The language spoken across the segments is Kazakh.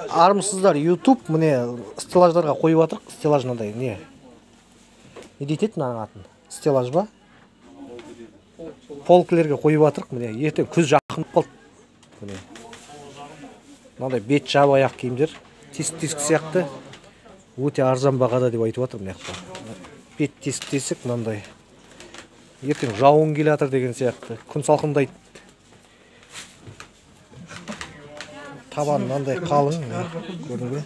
Армысыздар, YouTube, міне стеллаждарға қойып жатырық. Стеллаж мынандай не? Не дейтін еді мынаның атын? Стеллаж ба? Полкілерге қойып жатырық. Міне ертең күз жақын қалды. Міне. Мынандай бет жабы аяқ киімдер, тесік-тесік сияқты. Өте арзан бағада деп айтып жатыр мына жақта. Бет тесік-тесік мынандай. Ертең жауын келе жатыр деген сияқты. Күн салқындайды. Табан мынандай қалың, көрдің бе?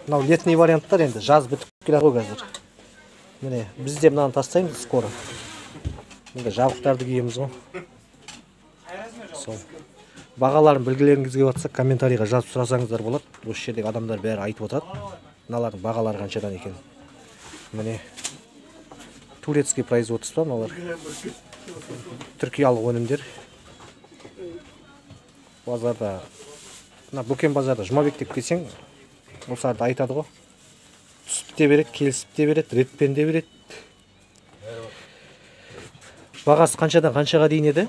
Мынау летний варианттар енді, жаз бітіп келе ғой қазір. Міне, біз де мынаны тастаймыз скоро. Мында жабықтарды киеміз ғой. Сол. Бағаларын білгілеріңіз келіп жатса, комментарийға жазып сұрасаңыздар болады. Осы жердегі адамдар бәрі айтып отырады. Мыналардың бағалары қаншадан екен. Міне. Турецкий производство мыналар. Түркиялық өнімдер. Базарда, мына Бөкен базарда Жұмабек деп келсең, осыларды айтады ғой. Түсіп те береді, келісіп те береді, ретпен де береді. Бағасы қаншадан қаншаға дейін еді?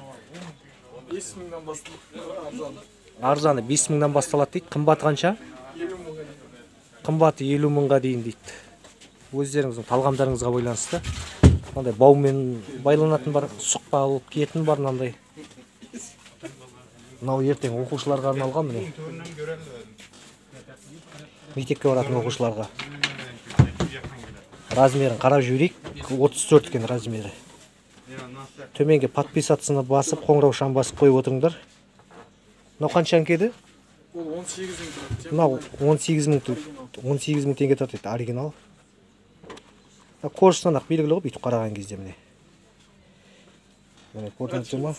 5 мыңнан басталады арзаны. Арзаны 5 мыңнан басталады дейді. Қымбаты қанша? 50 мыңға дейін. Қымбаты 50 мыңға дейін дейді. Өздеріңіздің талғамдарыңызға байланысты. Мынандай баумен байланатын бар, сұқпа алып киетін бар мынандай. Мынау ертең оқушыларға арналған міне. Мектепке баратын оқушыларға. Размерін қарап жіберейік. 34 екен размері. Төменге подписаться басып, қоңыраушаны басып қойып отырыңдар. Мынау қаншанікі еді? Ол 18 мың тұрады. Мынау 18 мың тұрады. 18 мың теңге тұрады дейді, оригинал. Кожасынан ақ белгілі ғой, бүйтіп қараған кезде міне. Міне көрдіңіздер ма?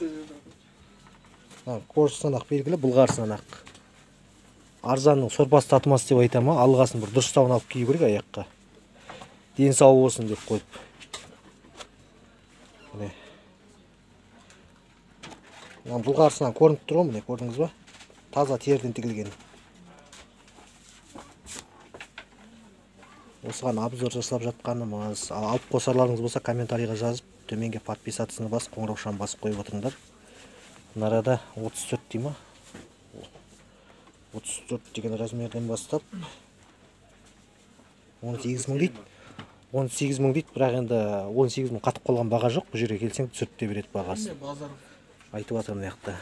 Кожасынан ақ белгілі, былғарысынан ақ. Арзанның сорпасы татымас деп айта ма? Алғасын бір дұрыстауын алып кию керек аяққа. Ден сау болсын деп қойып. Міне. Мына былғарысынан көрініп тұр ғой, міне көрдіңіз ба? Таза теріден тігілген. Осыған обзор жасап жатқанымыз. Ал алып қосарларыңыз болса, комментарийға жазып, төменге подписаться басып, қоңыраушаны басып қойып отырыңдар. Мына арада 34 дей ма? 34 деген размерден бастап 18 мың дейді. 18 мың дейді, бірақ енді 18 мың қатып қалған баға жоқ. Бұл жерге келсең түсіріп те береді бағасын. Айтып жатыр мына жақта.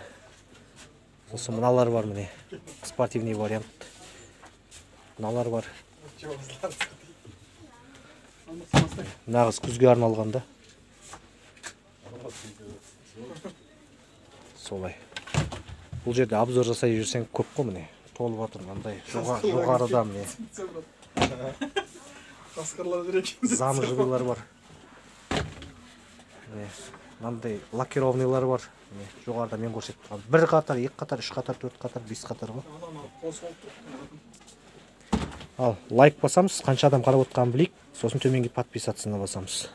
Сосын мыналар бар міне. Спортивный вариант. Мыналар бар. Нағыз күзге арналғанда. Солай. Бұл жерде обзор жасай жүрсең көп қой міне. Толып жатыр мынандай. Жоғарыда міне. Замжевыйлар бар. Міне мынандай лакированныйлар бар. Міне жоғарыда мен көрсетіп тұрған. Бір қатар, екі қатар, үш қатар, төрт қатар, бес қатар ғой. Ал лайк басамыз, қанша адам қарап отқанын білейік, сосын төменге подписаться басамыз.